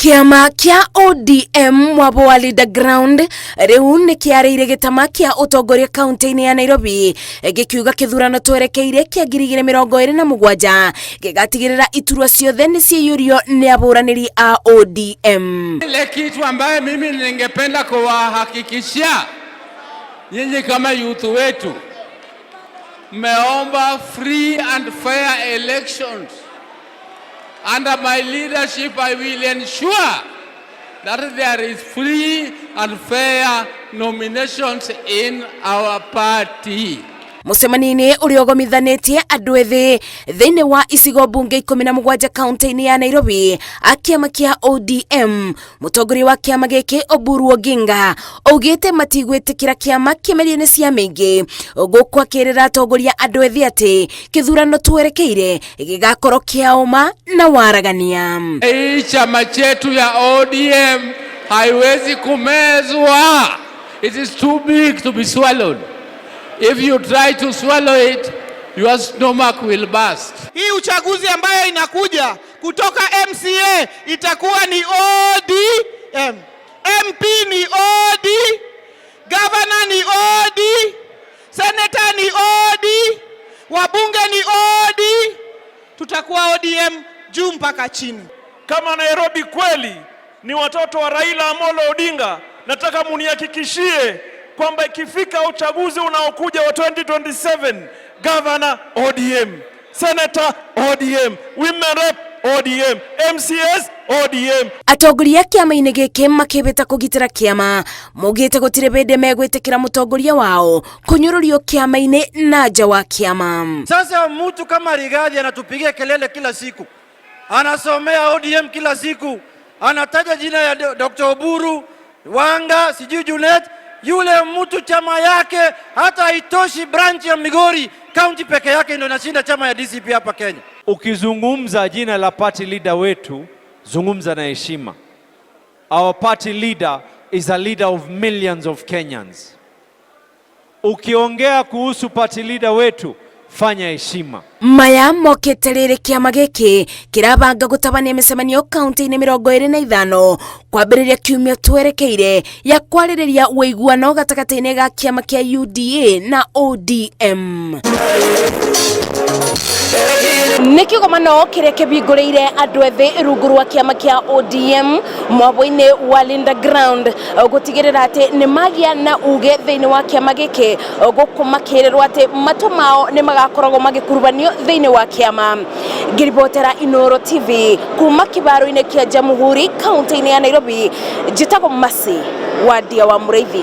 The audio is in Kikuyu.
Kĩama kĩa ODM mwabo wa Linda Ground rĩu nĩ kĩarĩire gĩtama kĩa ũtongoria kaunti-inĩ ya Nairobi, gĩkiuga kĩthurano twerekeire kĩa 2027 gĩgatigĩrĩra iturwa ciothe nĩ ciaiyũrio nĩ abũranĩri a ODM. Ile kitu ambaye mimi ningependa kuwahakikishia nyinyi kama youth wetu, mmeomba free and fair elections. Under my leadership, I will ensure that there is free and fair nominations in our party. Mũcemanio-inĩ ũrĩa ũgomithanĩtie andũ ethĩ thĩinĩ wa icigo mbunge 17 kaunti-inĩ ya Nairobi a kĩama kĩa ODM, mũtongoria wa kĩama gĩkĩ Oburu Oginga augĩte matigwĩtĩkĩra kĩama kĩmerio nĩ ciama ingĩ, gũkũ akĩrĩra atongoria andũ ethĩ atĩ kĩthurano twerekeire gĩgakorwo kĩa ũma na waragania. Hii chama chetu ya ODM haiwezi kumezwa. It is too big to be swallowed. If you try to swallow it, your stomach will burst. Hii uchaguzi ambayo inakuja kutoka MCA itakuwa ni ODM, MP ni OD, governor ni OD, senator ni OD, wabunge ni OD. Tutakuwa ODM juu mpaka chini. Kama Nairobi kweli ni watoto wa Raila Amolo Odinga, nataka munihakikishie kwamba ikifika uchaguzi unaokuja wa 2027, governor ODM, senator ODM, women rep ODM, MCAs ODM. Atongoria a kĩama-inĩ gĩkĩ makĩhĩta kũgitĩra kĩama, maugĩte gũtirĩ hĩndĩ megwĩtĩkĩra mũtongoria wao kũnyũrũrio kĩama-inĩ na nja wa kĩama. Sasa mtu kama Rigathi anatupigia kelele kila siku, anasomea ODM kila siku, anataja jina ya Dr. Oburu, Wanga, sijui Junet. Yule mtu chama yake hata haitoshi branch ya Migori County peke yake ndio inashinda chama ya DCP hapa Kenya. Ukizungumza jina la party leader wetu, zungumza na heshima. Our party leader is a leader of millions of Kenyans. Ukiongea kuhusu party leader wetu, fanya heshima. Maya mokĩte rĩrĩ kĩama gĩkĩ kĩrabanga gũtabania mĩcemanio kaunti-inĩ 25 kwambĩrĩria kiumia twerekeire ya kwarĩrĩria ũiguano gatagatĩ-inĩ ga kĩama kĩa UDA na ODM. Nĩ kĩgomano kĩrĩa kĩbingũrĩire andũ ethĩ rungu rwa kĩama kĩa ODM mwabo-inĩ wa Linda Ground gũtigĩrĩra atĩ nĩ magĩa na uge thĩinĩ wa kĩama gĩkĩ, gũkũ makĩrĩrwo atĩ matũ mao nĩ magakoragwo magĩkurubanio thĩinĩ wa kĩama. Ngĩribotera Inoro TV kuma kĩbaro-inĩ kĩa Jamhuri kaunti-inĩ ya Nairobi, njĩtagwo Mercy Wandia wa Mũrĩithi.